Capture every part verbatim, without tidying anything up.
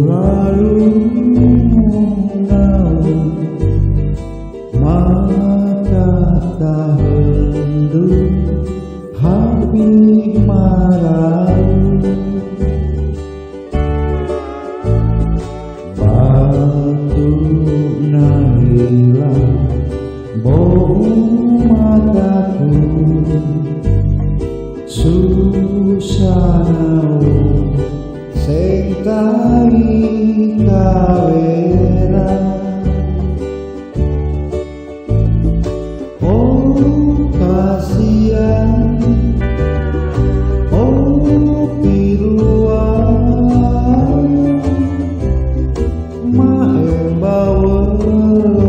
Lalu naung maka tahendu hapi marau. Batu naila bou mataku, susana seng tai kawera. Oh kasian, oh piluan, maeng bawelo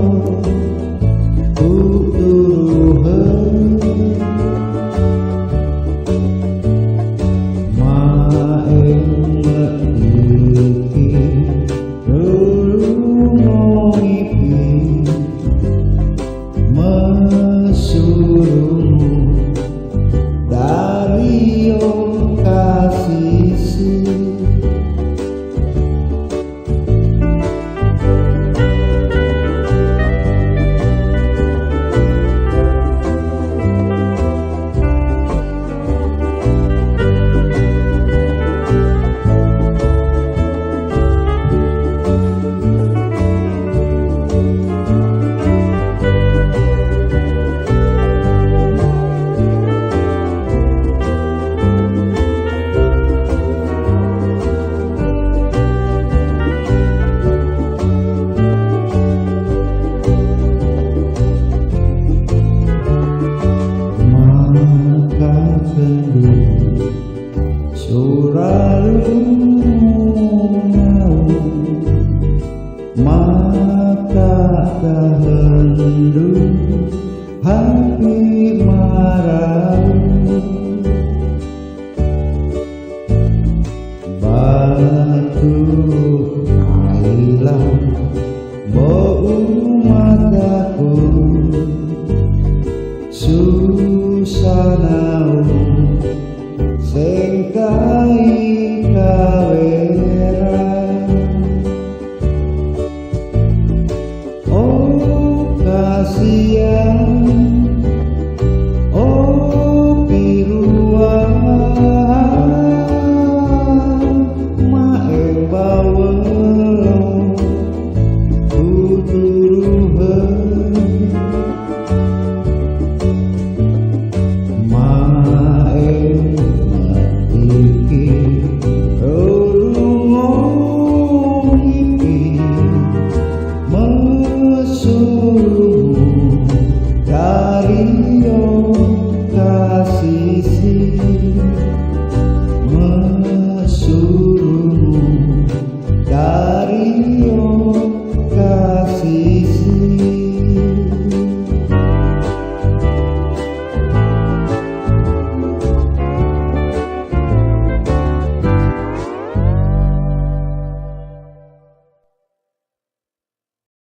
tuturuhen, maeng meiki rurungo ngipi. Mesurung dario kasisi. Maka tendu suralu naung maka tahendu hapi marau. Batu ailang bou mataku, susana seng tai kawera. Oh kasian, oh piluan, maeng bawelo tuturuhen, maeng meiki rurungo ngipi. Mesurung dario kasisi.